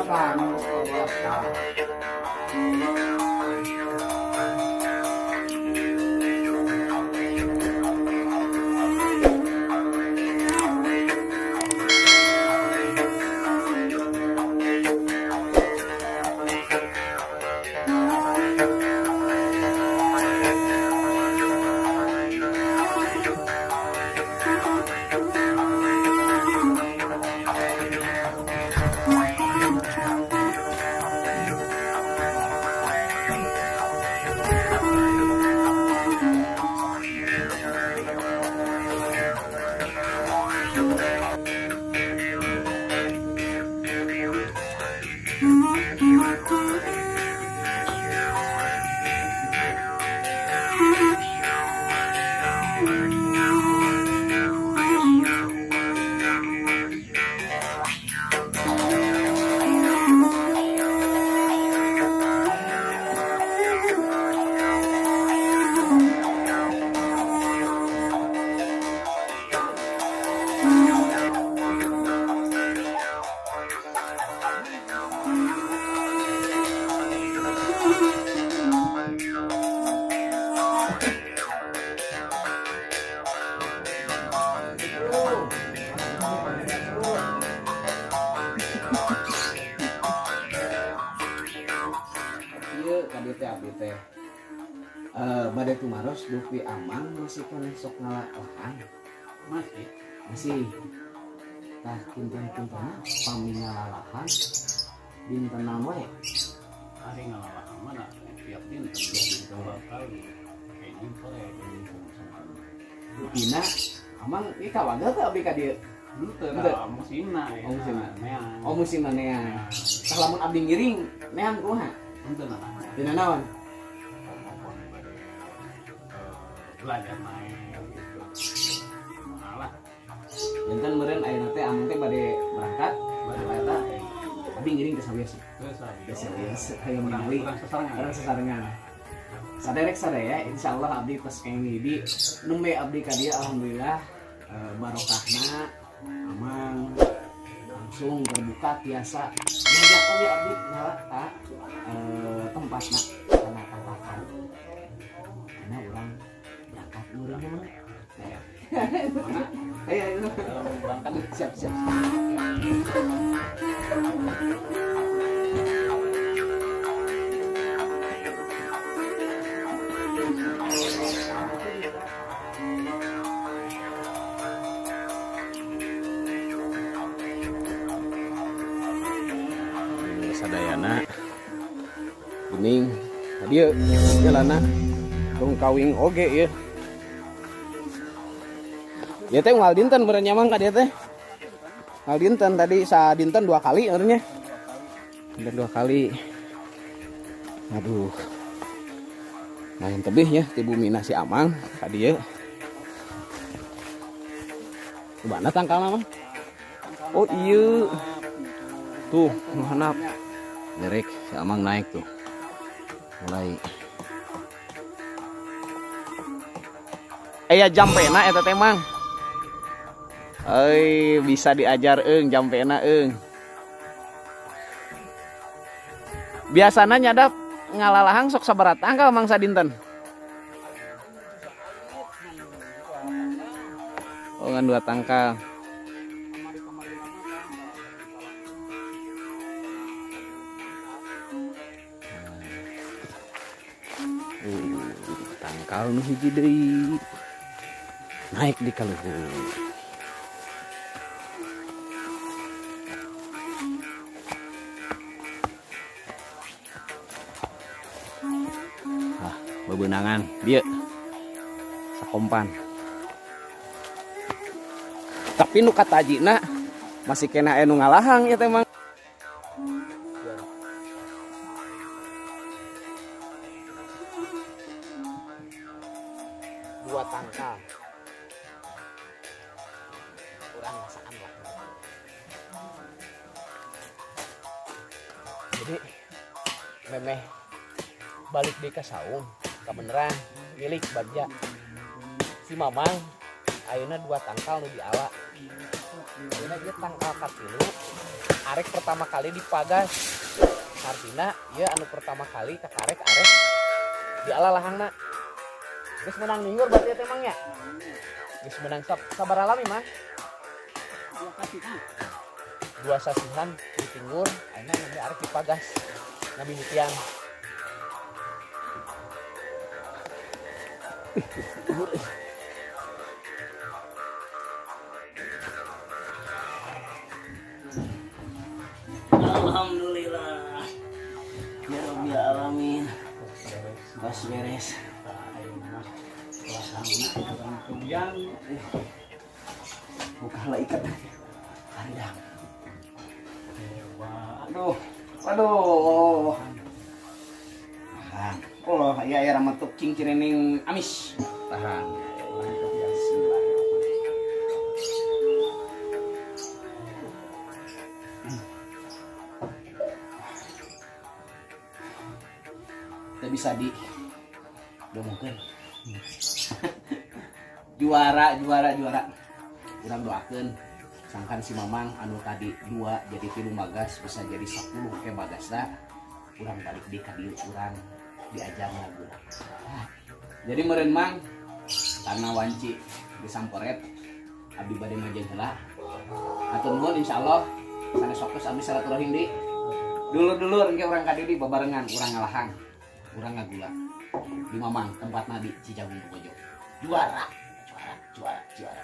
Kanu. Ieu ka dieu teh abdi teh. Bade tumaros, dupi Amang masih keneh sok ngala lahan? Masih. Masih. Tah, kinten-kintenna pami ngalalahan dintenan wae? Ari ngalalahan mana tiap dinten, dua kali, kayaknya sore. Dupina Amang ieu kawagel teh abdi ka dieu? Henteu. Henteu. Da musimna ya. Oh, musimna. Neang. Oh, musimna neang. Tah, lamun abdi ngiring neang kumaha? Henteu nah. Dina naon? Maupun bade belajar naik gitu. Malah. Janten meureun ayeuna teh Amang teh bade berangkat, bade eta abdi ngiring ke sawios. Geus. Biasa ayo ningali. Urang sasarengan. Urang sasarengan. Saderek sadaya, insyaallah abdi tos kenging hiji nembe abdi ka dieu, alhamdulillah barokahna Amang langsung terbuka, tiasa ngajak oge abdi ngala ka tempatna kana tatakan. Karena urang berangkat meureun mana? Ayo, ayo. Berangkat. Siap, siap. Sadayana gening tadi jalanna tong kawing oge ya. Ya teh unggal dinten meureun nya, Mang, ka dieu teh. Unggal dinten, tadi sa dinten dua kali meureun nya. Dinten dua kali. Aduh. Lumayan tebih ya ti bumina si Amang ka dieu. Mana tangkalna, Mang? Oh iya. Tuh, nu handap. Derek si Amang naik tuh. Mulai. Aya jampena eta teh, Mang. Euy, bisa diajar eung jampena eung. Biasana nyadap ngalalahang sok sabaraha tangkal, Mang, sadinten? Oh, ngan dua tangkal. Tangkal nu hiji deui. Naik di kaluhur. Ah, bebenangan dia sakompan. Tapi nu katajina masih kena anu ngalahang ya teh, Mang. Dua tangkal. Kurang masaan lah. Jadi memeh balik di ka saung kabeneran milik bagja si Mamang ayeuna dua tangkal nu diala. Dina ieu tangkal katilu arek pertama kali dipagas. Artina ieu anu pertama kali kakarek arek di ala lahangna. Geus menang minggur berarti teh Mang nya. Geus menang sabaraha lami Mang? 2 kasihan. 2 sasihan ditinggur, ayeuna nembe arek dipagas. Ngabimitian. Alhamdulillah. Ya Rabbil alamin. Bas beres. Kemudian Buka lah ikat. Haridang. Aduh. Aduh. Tahan. Oh, iya iya ramatuk cingcirening amis. Tahan. Kita bisa di domongkeun. Juara, juara, juara. Urang doakeun sangkan si Mamang anu tadi 2 jadi 3 bagas bisa jadi 10 ke bagasna. Urang balik di ka dieu urang diajar ngagula. Jadi meureun Mang karena wanci disamporet abdi bade majeng heula. Hatur nuhun insyaallah sanes waktu abdi silaturahim di. Dulur-dulur engke urang ka dieu di babarengan urang ngalahang. Urang ngagula. Di Mamang tempatna di Cijagung Bojo. Juara, juara, juara, juara.